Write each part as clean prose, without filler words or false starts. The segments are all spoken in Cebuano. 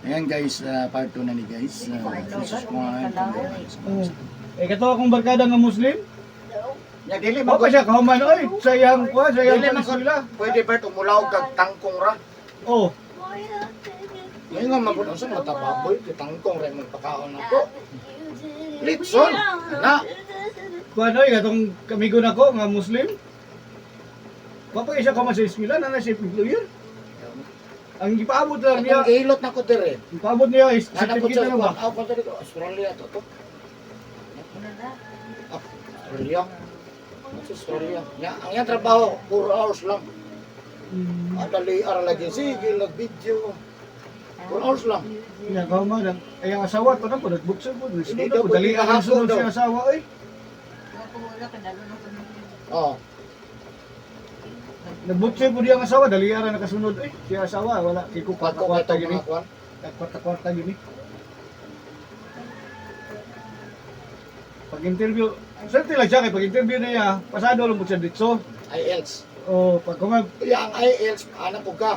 Ayan guys, part 2 na ni guys. Subscribe. Oh. Eh kato akong barkada nga Muslim. Ya dili Wa man pa siya kahuman oy, sa iyang kuan, sa iyang Dili man eskwela. Pwede ba tumulaw kag tangkong ra? Oh, Ngayon nga mabud unsa mata baboy kay tangkong ra imong pakaon nako. Litson na. Kuan oy katong kamigo nako nga Muslim. Wa pa siya kahuman sa eskwela, na siya employer. Ang gipaabot lang niya, Atong gihilot nako dire. gipaabot niya is Nana po certificate sa na ba? kuan. Ako diri ko Australia to to. Ah, Australia. Sa Australia. Ya, ang iyang trabaho 4 hours lang. Adali ara lagi sige lag video. 4 hours lang. Ya kahuman ang ay ang asawa pa na po nagbuksan po, Hindi nagsunod daw po, dali pwede ang kahapon sunod daw. siya asawa oy. Oh. Nagbutser po diya ang asawa, dali ara nakasunod oy. Siya asawa wala kay ko Kwan ko kwarta kay gini. mga kwan. Kwarta-kwarta gini. Pag interview, swerte lang siya kay pag interview niya, pasado lang po siya dito. IELTS. O pag kuma Ya, ang IELTS anak ko ka.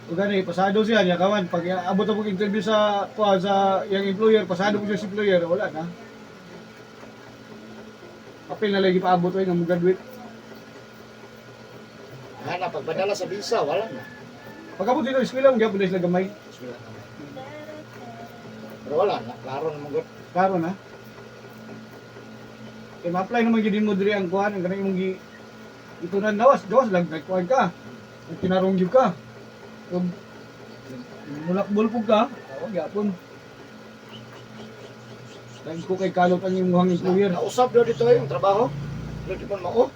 o gani pasado siya niya kawan pag abot ang interview sa kuha sa iyang employer, pasado po siya sa employer, wala na. Papel na lagi paabot oy nga mo graduate. Ana pagpadala sa visa wala na. Pag abot dito eskwela mo gyapon na sila gamay. Bismillah. Pero wala na, klaro naman gud. Klaro na. Kay ma-apply naman gyud mo diri ang kuan ang kanang imong gi itunan dawas, dawas lang nagkuan ka. Nagtinarong gyud ka. Kung mulakbol pug ka, awa gyapon. Dahil ko kay kalot ang imong employer. Nausap daw dito yung trabaho. Pero di man mao.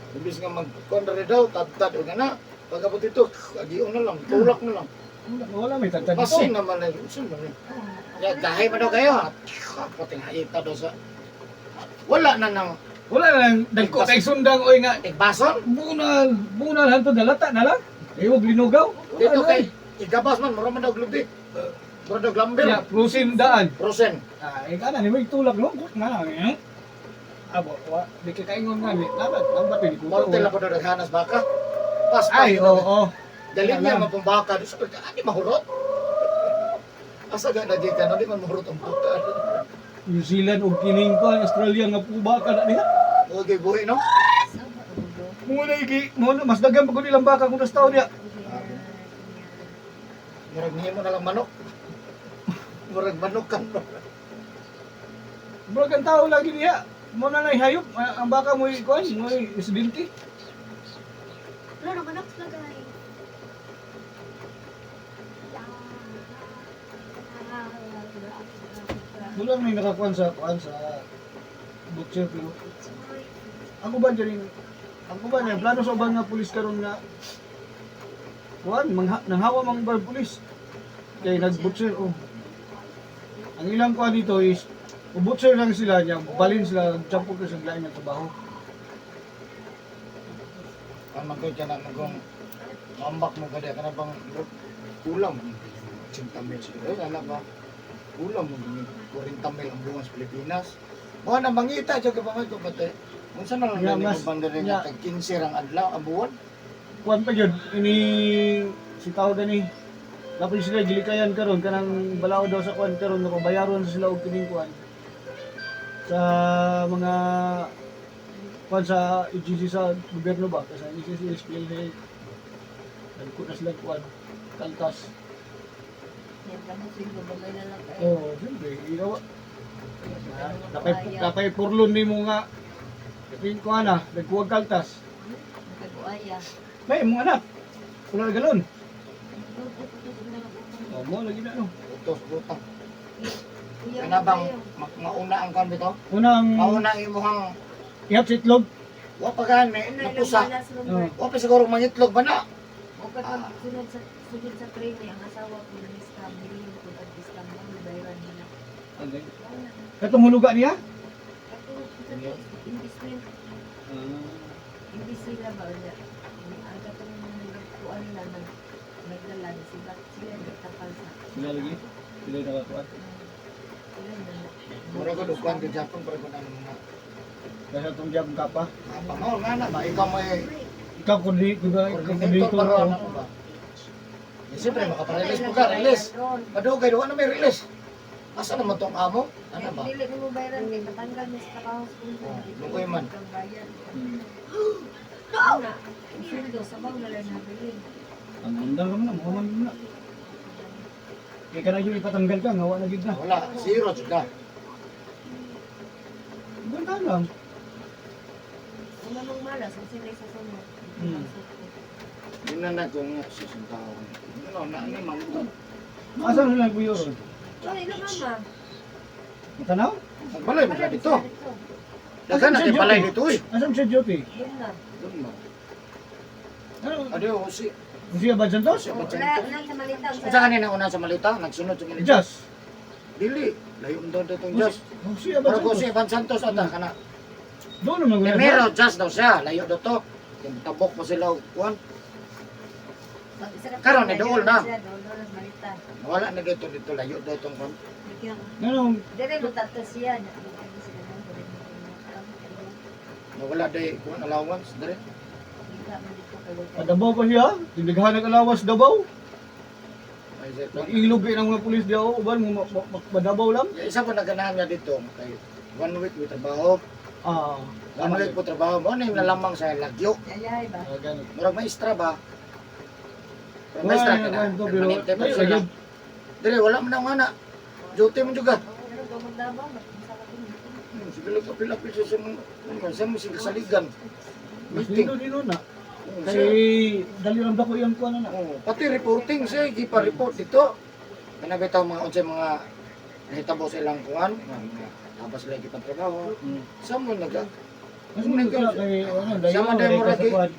Imbis nga mag-kuan diri daw, tad-tad o na. Pagabot dito, agion na lang, tulak na lang. Wala, wala may tagtad dito. Pasin naman na yun. Usin man yun. Ya, gahay man daw kayo ha. Pating haita daw sa... Wala na nang Wala na lang dagko kay sundang oy nga igbason. bunal, bunal hanto dalata na lang. Ay wag linugaw. Wala Dito na, kay igabas man, mura man daw glubi. Mura daw glamber. Ya, prusin daan. Rosen. Ah, eh kana ni may tulak no, nga eh. Abo, wa di kay kaingon nga ni. Dapat, dapat ni ko. Mortel na po daw naghanas baka. Pas, Ay, oo. Oh, Galing niya Alam. mapumbaka. Diyos ko, ani mahurot. Asa ga lagi ka, no? Di man mahurot ang puta. New Zealand og kining ko ang Australia nga puba ka na diha. Okay, buhi, no? Mo na iki, mo na mas daghan pa gud ilang baka kung tas tao diha. Murag nihimo na lang manok. Murag manok ka, no? Murag ang tao lagi diha. Mo na nay hayop, ang baka mo kuan, mo residente. Wala naman ako sila guys. Mo lang may nakakuan sa kuan sa butcher pero ang uban dyan ang uban eh, plano sa uban nga pulis karon nga kuan mangha, nanghawa mang uban pulis kay nagbutcher, oh. Ang ilang kuan dito is butcher lang sila niya, balin sila champot sa lain nga trabaho. Ang magkoy ka na magong mambak mo kada ka na bang kulang mo 80 mil siguro. Eh, anak ba? Kulang mo 40 mil ang buwan sa Pilipinas. Mo na mangita jud ka pa ko pati. Unsa na lang Yeah, yeah, mas- mas, bandere yeah. nga tag 15 rang adlaw ang buwan? Kuan pa gyud ini si tao gani. Dapat sila gilikayan karon kanang balaod daw sa kuan karon nga pabayaron sa sila og kining kuan sa mga kuan sa agency sa gobyerno ba kasi ang agency is PLDA. Nagko na sila kuan kaltas. Oh, siyempre, ikaw napay napay purlon nimo nga kapin kuan na nagkuwag kaltas. May imong anak. Wala na galon. Oh, mo lagi na no. Utos utang. Kana bang mauna ang kuan bitaw? Unang Mauna ang imuhang ihap sa itlog. wa pa gani napusa. Oh. Wa pa siguro mangitlog ba na? O kapag sunod sa training, ang asawa ko ni scam, nilihim ko at scam mo, bayaran nila. Katong huluga niya? Kato, investment, imbis sila ba, niya, ang katong nagkuan nila, nagdala, sila, sila nagtapal sa, Sila lagi. Sila yung nakakuan. Sila na, Mura ko kuan kay Japon para ko na mga Kaya itong jam ka pa. apa mo nga na ba ikaw may Ikaw kundi, ikaw coordinator kundi para ano ba? Siyempre, makaparelease mo ka, release. Madugay, wa na may release. Asa naman tong amo? Ano ba? Dili mo bayaran kay katanggal mo sa trabaho sa kundo. Oh, lungkoy man. No! Sweldo, sabaw na lang nabilin. Ang undang ka man, mo man na. Kaya ka na yung ipatanggal ka, ngawa na gid na. Wala, zero jud na. Ganda lang. Kung anong malas, kung sila sa sunod. Yun na na kung nga sa tao. Ano na ni ma'am to. Asa na lang kuyo ron? Sorry na mama. Matanaw? Nagbalay mo siya dito. Daghan na kay balay dito eh. Asa siya duty? Doon na. Doon mo. Ano? Adi si Siya ba dyan to? si Wala Abad. lang sa malita. Unsa kanina una sa malita, nagsunod sa malita. Jas. Dili, layo ang doon ditong Jas. Siya ba Pero kung dyan si Evan Santos ata kana. Doon naman guna. Primero Jas daw siya, layo daw to. Yung tabok pa sila og kuan. Karon, ni dool na. Dool na sa malita. Wala na dito dito layo daw tong kuan. Ano? Dire mo tato siya. Nawala day kuan allowance dire. Padabaw pa siya. Tindighan ng alawas Davao. Ay sa kuan. Nag-ilog kayo ng mga pulis diya. Uban mo madabaw lang. Yung isa po naganahan niya dito kay one week with trabaho. Ah. One week po trabaho mo na yung nalamang sa lagyo. Yayay ba? Ah, ganun. Murag maestra ba? Murag maestra ka na. Wala, pero Permanente pa layo sila. lagi. Dire wala man ang ana. Duty mo juga. Pero gamot Davao, masarap din. Sige lang kapil-apil siya sa mga sa mga saligan. Mas Meeting. dino dino na. Siya. Kay dali lang dako yung kuan na. Oh, pati reporting siya gipa-report dito. Kanang bitaw mga unsay mga nahitabo sa ilang kuan, mga tapos sila gipatrabaho. Sa mo naga Mas mo siya kay ano dayo. Siya man day ka sa murag- kuan.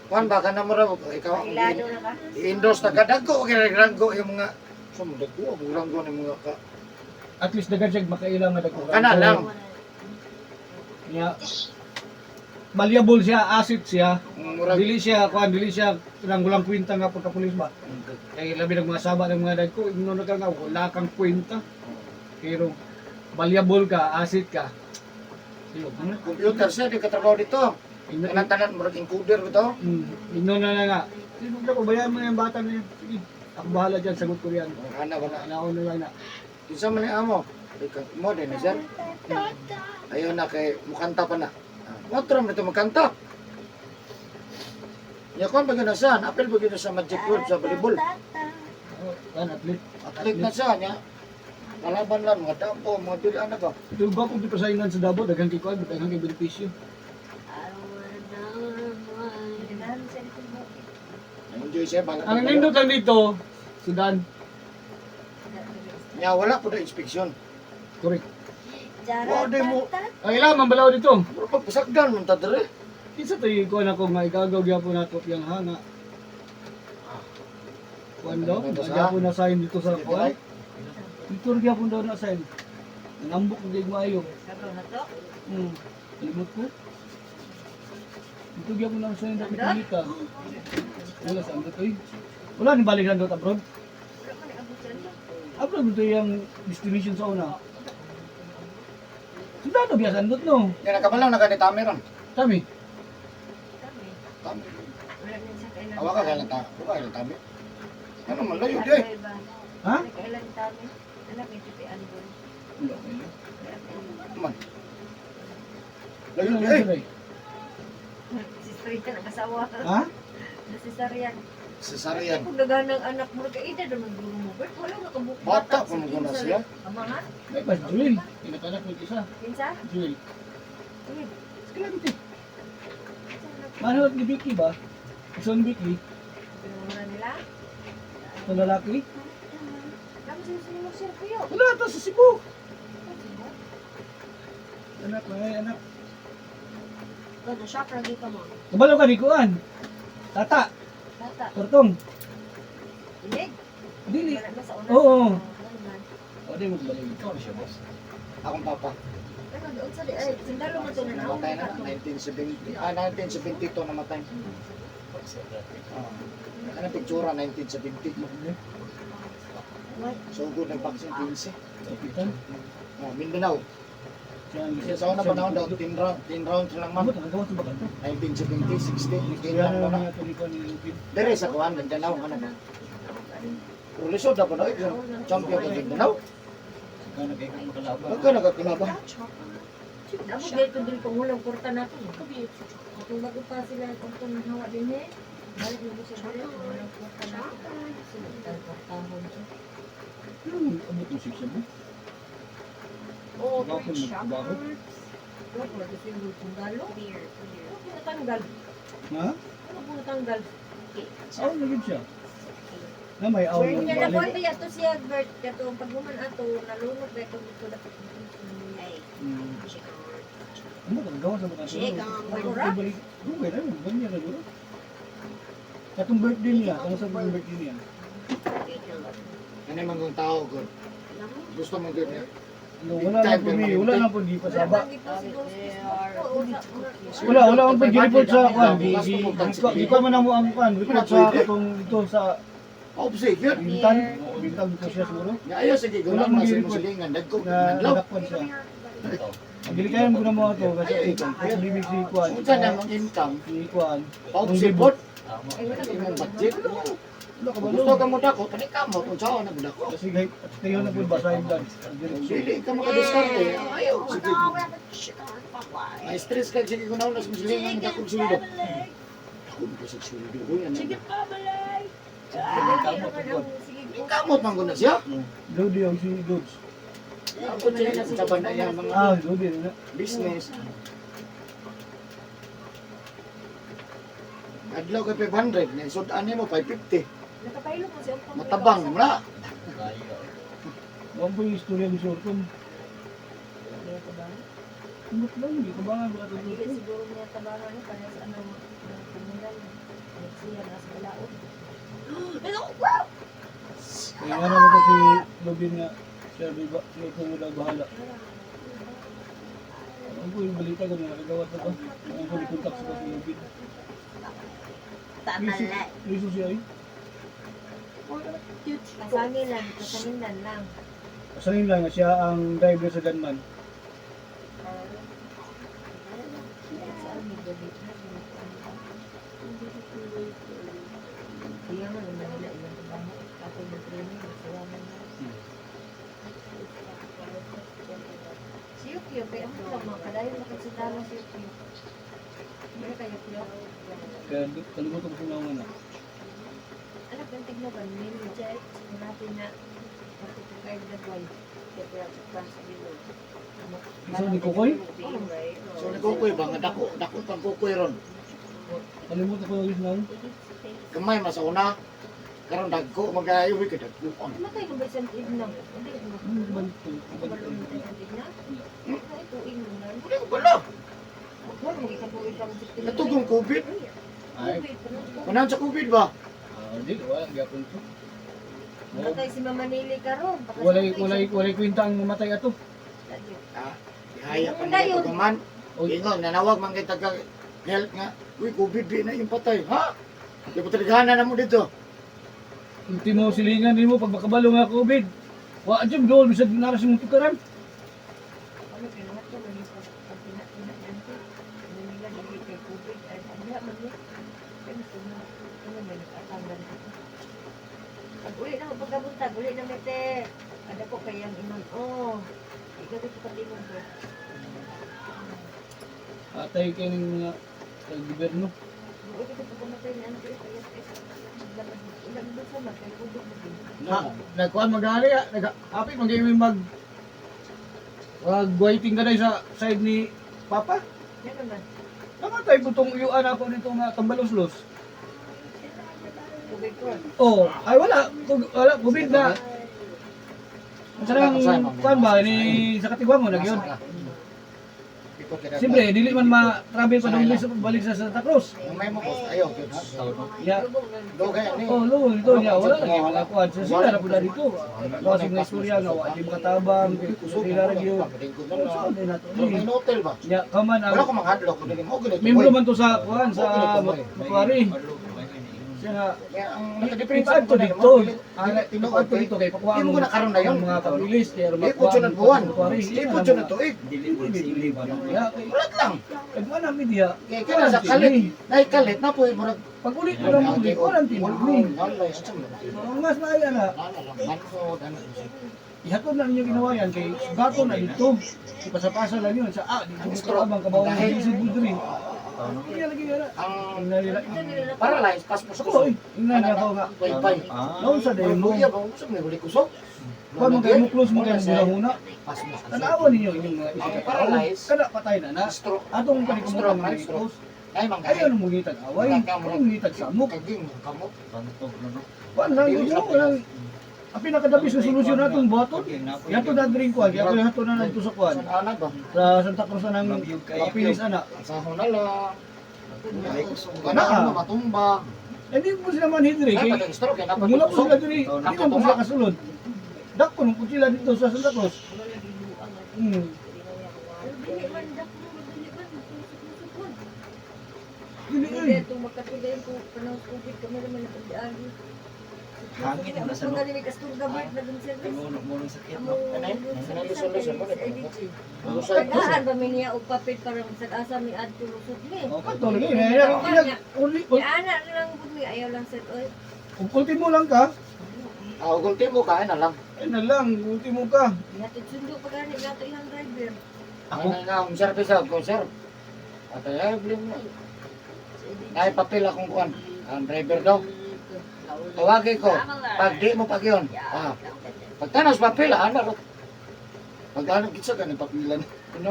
kuan ba kana mo ra ikaw ang Ilado na ka. i-endorse na kadagko kay ranggo yung mga sa mo dagko ang ranggo ni mga ka. At least dagan siya makaila nga dagko. Kana lang. Ya. Malleable siya, asset siya. Murag Dili siya kuan, dili siya kanang walang kwenta nga pagka-pulis ba. Kay labi ng mga saba ng mga dagko, ingnon na ka nga wala kang kwenta. Pero malleable ka, asset ka. Sige, ano? Computer siya di ka trabaho dito. Ingnon Kanang tanan murag encoder bitaw. Ingnon na na nga. Sige, huwag na, pabayaan mo na yung bata na yan. Sige, ako bahala dyan, sagot ko yan. Ana wala. Naon na lang na. Kinsa man ni amo? Ikaw mo din ni sir. Ayaw na kay mukanta pa na. Watro mo ito magkanta. Ya kon ba gyud na siya? Apil ba gyud na sa Magic World sa volleyball? Oh, kan athlete. Athlete na siya niya. Kalaban lang mga dampo, mga dili ana ba? Pero ba kung pasaylan sa Davao, daghan kay kuan, daghan kay benepisyo. Ganahan siya dito mo. Enjoy siya bala. Ang nindot lang dito, Sudan. Nya wala po na inspection. Correct. Wa di mo. Ang ilang mambalaw dito. Mura pag pasagdan man ta dire. Kinsa to yung kuan ako nga igagaw gyapon nato yang hanga. Kuan daw, Ano to sa- gyapon na sign dito sa kuan. Dito ra gyapon daw na sign. Nambok og maayo. Karon na to. Limot ko. Dito gyapon na sign dapat kita. Wala sa andot oy. Wala ni balik lang abroad. Wala man abot sa ano. Abroad dito yung destination sa una. Sundalo biya sa andot no. Nya nakabalaw na kanita meron. Tami. Kami. Tami. Wala man siya kailan. Awa ka kailan ta. Wa kailan tami. Ano man layo di. Ano ba? Ha? Kailan tami? Alam, may tipian doon. Wala kayo. Man. Layo di. Eh. Si Sarian ang asawa. Ha? Na si Sarian. Cesarean. Kung nagana ang anak mo, kay edad naman guro mo. Bert, wala na kabuk. Bata pa mo na siya. Ama nga? May pas Jewel. Pinakanak mo isa. Kinsa? Jewel. Uy, Calamity. Mahal ni Vicky ba? Gusto ni Vicky? pinamura nila. Sa lalaki? Kami sinusunod mo siya, kuya. Wala ito sa Cebu. Anak, ay anak. Ganda, shop lagi ka mo. Kabalo ka ni Kuan. Tata, Bata. tortong. Ilig. Dili. Wala na sa una. Oo. Ano man. O di mo balik. Ikaw na siya, boss. Akong papa. Pero doon sa ay, sundalo mo to na Namatay na 1970. Ah, 1972 namatay. Ah. Ano pictura 1970? So good ng vaccine 15. Kapitan. Oh, Mindanao. Sa una panahon daw 10 round, 10 rounds lang man. Mabot ang gawas sa bakat to. 1970, 60, 10 Kaya lang na na. nga ito ni Kuan ni Lupin. Dire sa kuan Mindanao ano ba? Pero lisod na pa na, eh, champion ka Mindanao. Ikaw na kayo makalaban. Huwag ka nagkakalaban. Amo gay ko diri pangulang kwarta nato. Kung bago pa sila kung hawa din eh. Balik mo sa diri pangulang kwarta nato. Sila tag kwartahon siya. Pero abot mo 6 mo. Oh, Bakit three nagtrabaho? chocolates. Wala ko kasi yung sundalo. Beer, beer. Ano po natanggal? Ha? Ano po natanggal? Aw na gid siya. Na may aw Sure na niya na balik. po ato siya Bert kato paghuman ato nalunod ba ito dito dapat. Hey, chicken. Ano ka gawa sa mga Chicken. Balik. Dugay na yun. Ganyan na guro. Katong birthday niya, kung sa birthday niya. Chicken. Ano man kung tao, God. Gusto mo good niya. Ano, wala na po mi, wala na po di pasaba. Wala, wala akong pag-report sa kwan. Di ko man mo ang kwan. Report sa katong dito sa Oh, sige, yun. Bintan. Bintan ko siya siguro. Nga ayaw, sige, Wala guna mong na sa i-report. silingan. Dagko, Na nadlaw. nadakpan siya. Dili kaya mo na mo ato kasi libig si kwan. Kung saan namang income, Si kwan. paubsipot, Tama. imong budget. Wala ka ba Kung gusto ka mo dako, kani ka mo, kung saan na mo dako. Kasi kahit at kayo na po basahin lang. Kung dili ka makadiskarte, ayaw, sige. Chicken. May stress ka, sige, kung nauna sa silingan, dako sweldo. Dako, mo sa sweldo ko yan. Chicken pabalay. Kamot man ko na siya. Lodi ang si Dodge. Ako siya, sa ba na yung mga Ah, Lodi na. business. Adlaw kay 500, na isod-an mo 550. Nakapaylo mo siya. Matabang mo na. Kaya. Huwag po yung istorya ni Sorkom. Kumot lang, hindi ko ba nga baka Dili tutulog. siguro niya tabangan ni para sa anong kumulan. Siya nasa balaod. Kaya nga naman ko si Lobin nga, siya di ba, siya ito wala bahala. Ano po yung balita ko na nakagawa sa ba? Ano po yung contact sa si Lobin? Pabalay. Liso siya eh. Kasangilan, kasangilan lang. Asanin lang nga siya ang driver sa gunman. Sa army, gabi na. Iya man, Manila, ilang trabaho. Ako ng training, nagsawaman na. Si Yukio, kaya mo lang mga kadayon makasundalo si Yukio. Meron kayo, Yukio? Kaya kalimutan ko sa mga na. Anak ng tignaban, ninyo. Natin na matutukay na buhay. Isa ni Kukoy? So ni Kukoy ba nga dako, dako pang Kukoy ron. Kalimutan ko yung nang. Gamay mas una. Karon dagko magayo kay dagko. Namatay ka ba isang tigna? Hindi ka ba? Ano balik ko? Balik ko. Balon isang tigna? Ay, tuig mo na. Wala ko bala. Wala mo ikatuig ka mo sa tigna. Natugong COVID. Ay, Kunan sa COVID ba? ah, di, wala, gyapon ko. Namatay si Mama Nili karon. Baka Walay, sa- walay, walay kwenta ang mamatay ato. Ah, gihaya pa nila pagaman. Oy. Ingon, nanawag man kay taga health nga. Uy, COVID di na yung patay. Ha? Di pa talaga na mo dito. Ultimo silingan nimo pag makabalo nga COVID. Wa jud goal bisag nara sa mong tukaran. Ano, kinuhat ko man yung pag-pina-pina nanti. Ano nila, dili kay COVID. Ay, ang diha man ni. Kaya ano may nag-atanggan ko. Pag uli na, pagkabuntag, uli na mete. Ada ko kayang inon, oh. Ikaw dito katingog ko. Atay kay ning mga gobyerno. Uli ko pagkamatay ni Ante, kaya ilang doon sa kay COVID na din. Na, nagkuan magali ah, nag apit magyawin mag wag waiting ka sa side ni Papa. Yan naman, Namatay po tong iyuan ako nito nga tambaloslos. COVID ko. Oh, ay wala, wala COVID na. Sarang kuan ba ni sa katigwa mo nagyod. Siyempre, dili man ma-travel pa dong balik sa Santa Cruz. May mo post ayo gyud ha. Ya. Dugay ni. Oh, lo, dito niya wala lagi wala kuan. So sila na pud dito. Kasi nga istorya nga wa di makatabang, sila ra gyud. So, di na to. Pero may hotel ba? Ya, kaman Wala ang ko manghadlok ko dili mo gyud. membro man to sa kuan sa Macquarie. Siya nga Kaya ang nakadiferensya ipaadto ko na dito. Dili tinuod Ipaadto dito kay pakuha Di mo ko nakaroon na yun. ang mga papilis kay Di po na buwan. Di po na tuig. Dili po sili ba no? Wala lang. Kag wala mi diha. Kaya kana sa kalit, nay kalit na po murag Pag ulit ko lang ulit, quarantine mi. Walay, sa mo. Ang mas maayo na Wala lang manhod ano. ihatod na ninyo ginawa yan kay sugato na dito. Ipasapasa lang yun sa dito ko abang kabaw ng lisod mo diri. Hindi lagi na. Ang Ang nalila. paralyzed pas mo Ako eh, ingnan niya ako nga. Wifi. Ah. Naon sa demo. Kuya ba usap ni wala kusog? Kuan mo kayo mo close mo kayo muna huna. Pas mo kusog. Tanawa ninyo inyong mga isip Ang ka tao. paralyzed. Kada patay na na. Stroke. Atong panikumutan Stroke, ng stroke. close. Ay manggahi. Ayaw mo ngitag away. Ayaw mo ngitag samok. Kaging kamot. Pantog na no. Kuan lang yun. Walang ang pinakadabis na solusyon natong buhaton. Yato na drink kuan. Yato yato na dito sa kuan. San ana ba? Sa Santa Cruz na ng papilis ana. Sahon na lang. Na. Ganahan mo matumba. Hindi po sila manhidre. Ay Kay patay stroke kay mula po sila diri, Ikaw hindi man po sila kasulod. Dako nung po sila dito sa Santa Cruz. Dili man dak mo, dili man kusog-kusog man. Dili Hindi eh. itong magkatuloy ko panahon sa COVID kami naman nag-agi. Hangin ang nasa Ang no. galing kasturga bird na dun service. Mo mo sakit no. Kanay, kanay lusol-lusol mo na. Tagaan ba mi niya og papel para sa asa mi adto lusod mi. Kato lagi na. Uli Ya ana na lang pud mi ayaw lang sa oy. ultimo lang ka. Ah, ultimo ka na lang. Ay na lang, ultimo ka. Gihatod sundo pa gani nato ihang driver. Ako na nga home service ako, sir. Atay ay blame mo. Ay papel akong kuan. Ang driver daw. Tawagin ko. Pag di mo pag yun. Ah. Pag tanas papel, ana ro. Pag ano kitsa ka ng papilan. Ano?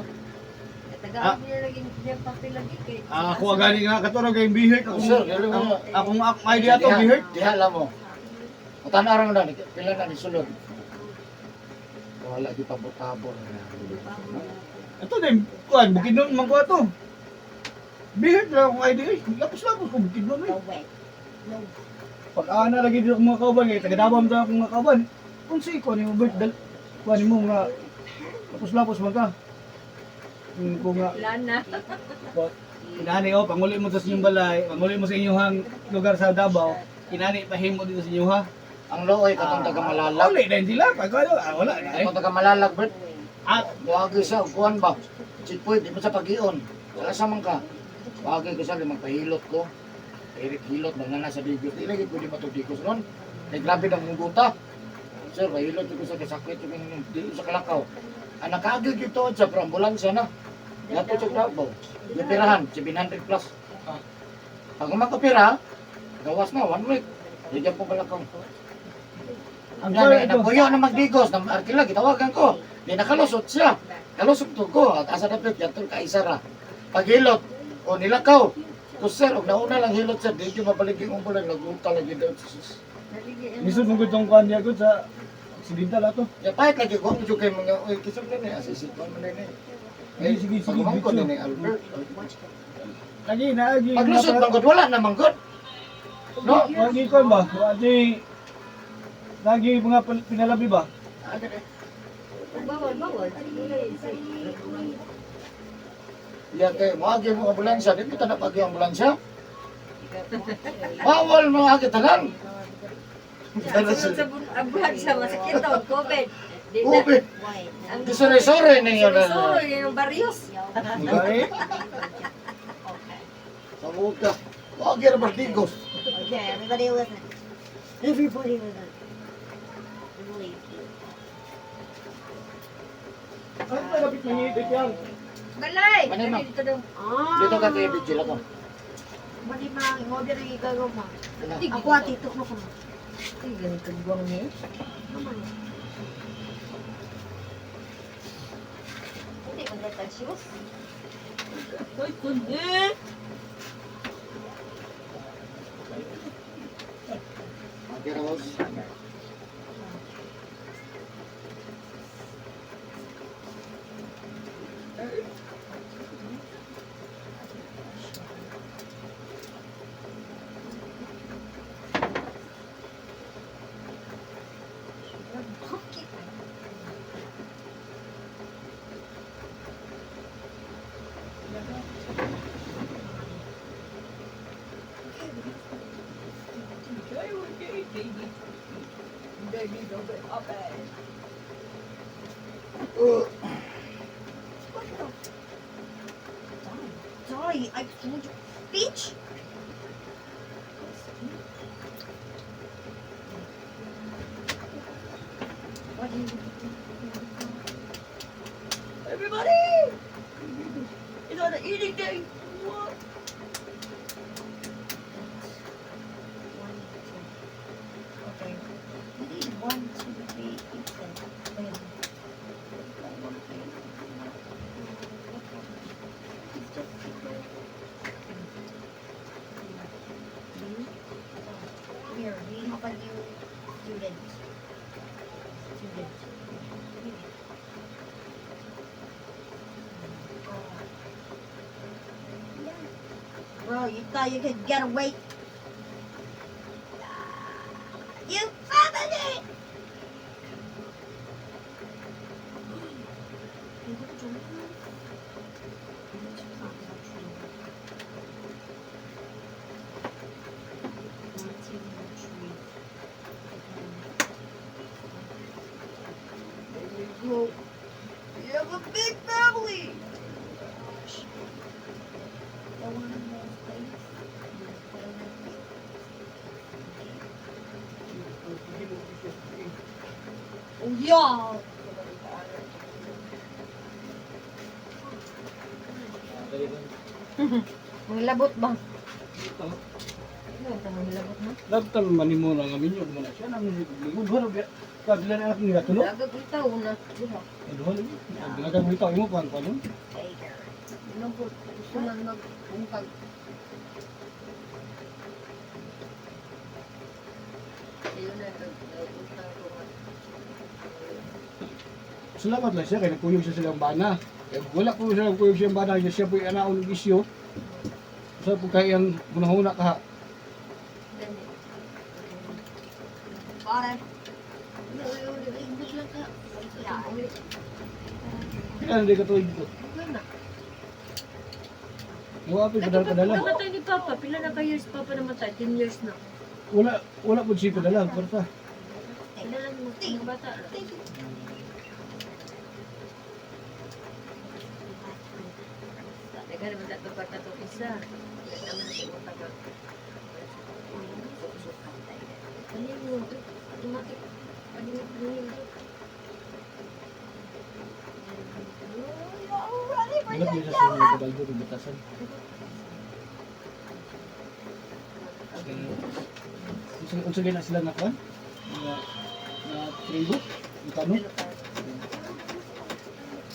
Tagaan niya lagi niyang papel lagi kay. Ah, ako gani nga kato ra kay bihert akong Sir, dili mo. akong akong idea to bihert. Diha lang mo. Tanaw ra na pila na ni sulod. Wala di pabot-tabor. Ito din, kuan Bukidnon man ko ato. Bihert ra akong idea. Eh. Lapos-lapos ko Bukidnon eh. No way. No. Pag ana lagi dito akong mga kauban kay taga Davao man akong mga kauban. Kung si kuan mo Bert dal kuan mo nga lapos-lapos man ka. Kung nga Lana. Inani oh, panguli mo sa inyong balay, panguli mo sa inyong lugar sa Davao, inani pahimo dito sa inyo ha. Ang looy katong taga Malalag. Uli na sila pag ano, wala na eh. Katong taga Malalag, Bert. At Wagi sa kuan ba? Checkpoint di mo sa pagion. Sa asa man ka? Wagi ko sa magpahilot ko. Eric hilot mga nasa Digos. Di lagi pwede matugdigos ron. Kay grabe ng mungguta. Sir, pahilot ko sa kasakit yung di sa Kalakaw. Ang nakaagi gito sa ambulansya na. Yato sa Davao. Gipirahan, 700 plus. Pag umakapira, gawas na, one week. Di dyan po Kalakaw. ang Yan, kuan eh, ito, napuyo na magdigos, na arkila, gitawagan ko. Di nakalusot siya. Kalusot to ko, at asa dapit, yatol ka isa ra. Paghilot, o nilakaw. Ko sir, og nauna lang hilot sir, di ko mabalik yung umbulan, nagunta lagi daw. Jesus. lisod mo gud tong kuan niya gud sa accidental ato. Ya, pahit lagi ko, medyo kay mga, uy, kisap na ni, asisip ko man na ni. Sige, sige, sige, Pagmangkot bitso. na ni Albert. Lagi na agi. Paglusot, mangkot, wala na mangkot. No? Lagi kuan ba? Lagi lagi mga pinalabi ba? Ah, gani. Bawal bawal. Ya, kay, moagi mo ambulansya, di mo tanap agi ambulansya. Bawal mga agi tanan. Sunod sa ambulansya masakit daw COVID. Di na. Ubi. Why? Ang Di sore-sore ninyo na. Sore yung barrios. Okay. Okay. Sa buka. Wag yan Bardigos. Okay, everybody listen. Everybody listen. I believe you. Ano pa lapit mangit yan? Balay. Manay, ma'am. Dito daw. Ah. Dito ka kay Vigil ako. Mali ma, ngobi rin ikaw ma. Ano? Ako ati ito ko ma. Ay, ganito buwang niya. Hindi man datag shoes. Uy, kundi. Okay, Rose. What the? Die. Die. I told you. Bitch! What do you Everybody! It's on the eating day! What? One, two. Okay. We need one, two, three, pizza. Wait. It's just secret. You? Here, we have a new student. Student. Bro, you thought you could get away? You found it! There we go. We have a big family! Don't want more space. Oh yeah! Manglabot ba? Ano ito manglabot na? Dagtan man nimo na nga minyo mo na siya nang lingon duha ra kagla na akong gatulo. Lagag itaw na. Duha. Duha lagi. Dalaga mo itaw imo kuan kuan. Baker. Labot. Gusto man magbungkag. Ayun na, nag-utang ko nga. Salamat lang siya kay nagkuyog siya silang bana. Kay wala ko siya nagkuyog siya bana, siya siya po anaon og isyo. Sa po kay ang hunahuna ka. Gani. Got it. English lang ka. Yeah. Kaya hindi ka tuig ko. Okay na. Wa pa padala padala. Namatay ni Papa. Pila na ka years Papa namatay? 10 years na. Wala wala pud siya padala kwarta. Pila lang mo mga bata. Thank you. Daghan naman sa itong kwarta itong isa. Daghan naman sa imong taga. Ano yung automatic? Ano yung Wala po siya sa kabalgo ng batasan. Unsa unsa na sila na kuan? Na na tribo? Ang kano?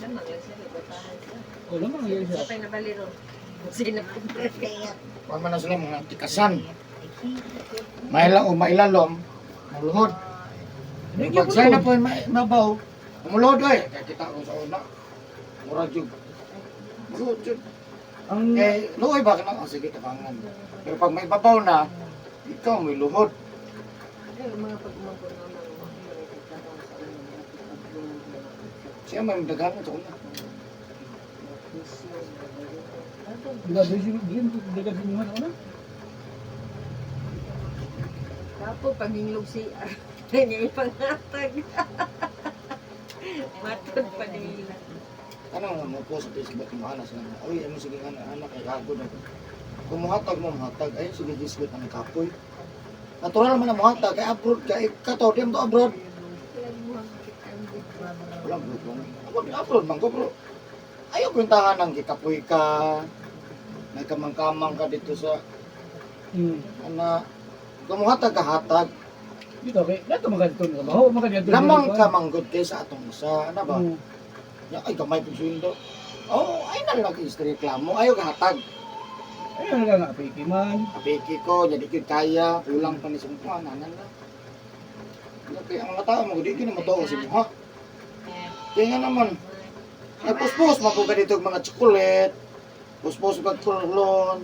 Lamang lang siya, batahan siya. O lamang yan siya. Sa tayo nabaliro. Sige na. Kuan man na sila mga tikasan. Maila o mailalom, muluhod. Hindi Pag gyud siya na po. po mabaw, muluhod ay. Kaya kita ko sa una. Mura jud. Muluhod jud. Ang Eh, luoy ba ka na? Oh, sige, tabangan. Pero pag may babaw na, ikaw may luhod. Ay, mga pag-umangko na mga mga nagtatanong sa una, mga pag-umangko na Siya may daghan sa una. mga pisyo, mga ganyan. Diba, dili mo dagan sa imuha na una? Kapo, paginglog si niya ipangatag. Matod pa nila. Ano nga mo post sa Facebook mo ana sila. Oy, ano sige ana ana kay gago na. Kung muhatag mo muhatag ay sige gisgot ang kapoy. Natural man ang muhatag kay abroad kay kato di mo to abroad. Wala bro ko. Ako di abroad man ko bro. Ayaw kwentahan ang gikapoy ka. Nagkamang-kamang ka dito sa ana. Kung muhatag ka hatag, Dito kay dato magadto nga baho magadto. lamang ka manggod kay sa atong isa, ana ba? Ya, ay gamay pud sweldo. Oh, ay na lang reklamo, ayaw ka hatag. Ay na nga apiki man. Apiki ko, jadi gyud kaya, kulang pa ni sa kuan, anan na. Kaya ang mga tao, mga di gyud na matuo sa buha. Kaya nga naman, ay puspos, mapuga dito og mga chocolate, puspos kag kulon.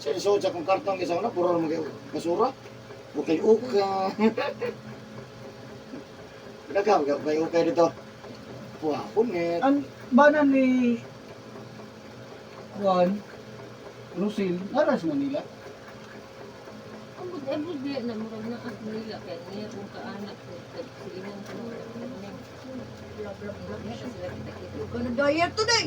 Sa iso sa kong karton kaysa una, puro naman kayo basura. Ukay uka. Daga, ukay ukay dito. Wah, punit. Ang bana ni Juan Rusil, nara sa Manila. Ang Abroad biya na murag na at nila kay niya kung kaanak ko silingan ko ng Blah, blah, blah. niya sila kita kita. You're gonna die here today!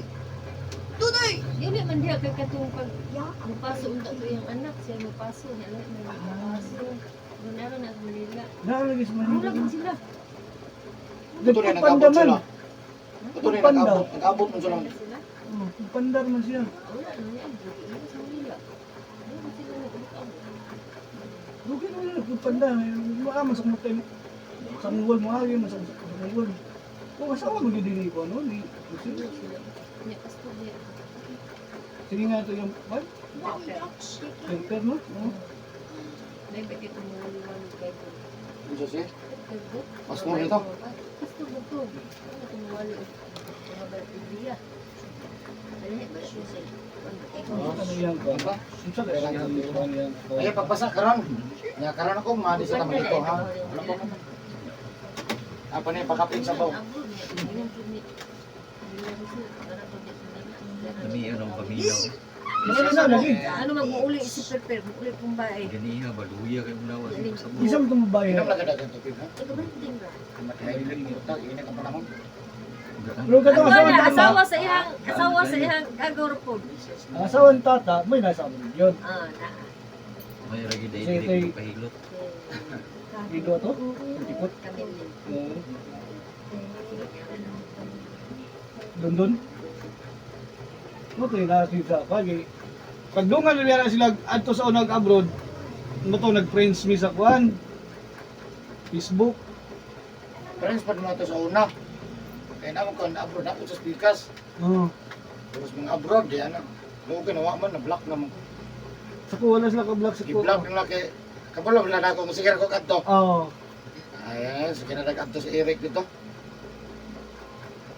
Today! Dili man diha kay katong pag Yeah. mupaso unta to iyang anak siya mupaso niya lahi man mupaso. Gunara na sa Manila. Naalagay sa Manila. Mura man sila. Ito na Nagpupanda nag-abot man. sila. Ito na Panda. nag-abot. Nag-abot man sila. Wala sila. Oh, pupandar man siya. Wala na niya. Wala sa Manila. Wala man sila nag-abot. Lugin mo na nagpupanda. Mga man sa kumutay. Sa mungol mo agi man sa mungol. Kung asawa mo gyud dili ko no ni. Wala sila. Niya pasto niya. Sige nga ito yung what? Filter no? Oh. May bakit tumuliwan kay ko. Ano siya? Pastor nito? Pasto mo to. Ano tumuwali mga barbiya. Ano ba siya sila? Ano iyang ko? Unsa kay iyang kuan iyang Ay, pagpasa karon. Nya karon ako maadi sa taman dito ha. Wala pa man. Apa ni pakapin sa baw. Namiya ng paminaw. Isa lagi. Ano mag-uuli si Perper, mag-uli kong bae. Ganiha, baluya kayo mulawa. Sa Isa mo itong babae. Inom lang kada tubig ha. Ikaw ba yung ba? Matay ta ini ang panahon. Pero katong Ano asawa na, tata, asawa sa ihang gagawin po. ang asawa ni tata, may nasa mo yun. Ah, na. May ragi dahil Sige, dili tay. ko pahilot. Dito to, tipot. Kami ni. Oo. Doon doon. Mo to yung nasa sa pagi. Pagdungan nila sila adto sa unag abroad, mo to nag-friends mi sa kuan. Facebook. Friends pa naman to sa una. Kaya naman ko na abroad ako sa speakers. Oo. Terus mga abroad di ana. Lugi na wa man na block naman. Sa ko wala sila ka-block sa ko. Gi-block na kay kabalo wala na ako sige ko kadto. Oo. Ay, sige na nag-adto si Eric dito.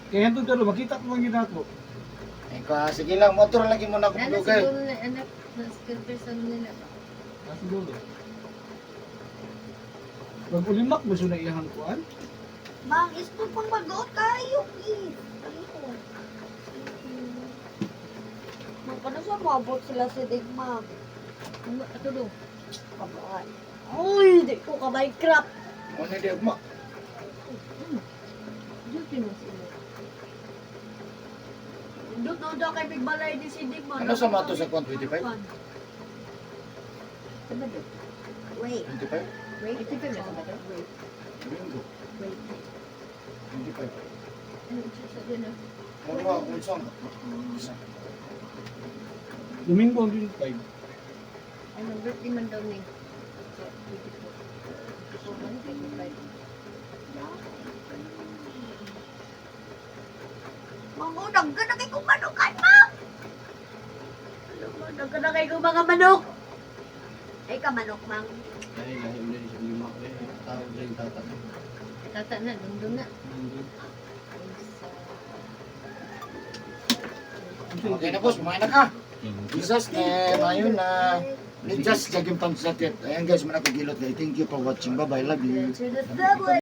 Kaya hantod karon makita ko man gid ako. Ay ka sige lang motor lagi mo na ako Nana dugay. siguro na anak na si Perper sa Manila. Ah, siguro. Pag ulimak mo siya na iyang kuan. Mang, isto pang mag-out kayo, please. Ayun. Mang, kano sa maabot sila si Digma? Ano, ato do. Kabay. Uy, di ko ka Minecraft. Mo ni di mo. Duty mo sila. Doon daw kay Big Balay ni si Digma. Ano sa mato sa kwan 25? Sabado. Wait, 25? wait. Ito pa ba Sabado? Wait, Domingo. wait. 25. Ano siya sa na? Mo mo unsang. Domingo ang 25. Ano, birthday man daw ni. So, 24. 24 man, 25. Mang, oh, daghan na kay kong manukan, ma'am! Ano mo, daghan na kay kong mga manok! Ay ka manok, mang. Ay lahi mo sa lima ko eh. Tawag din tata. Tata na, dundun na. Okay na boss, kumain na ka. Jesus name, ayun na. Ni just jagim pang sakit. Ayan guys, manakagilot guys. Thank you for watching. Bye bye. Love you. To the subway!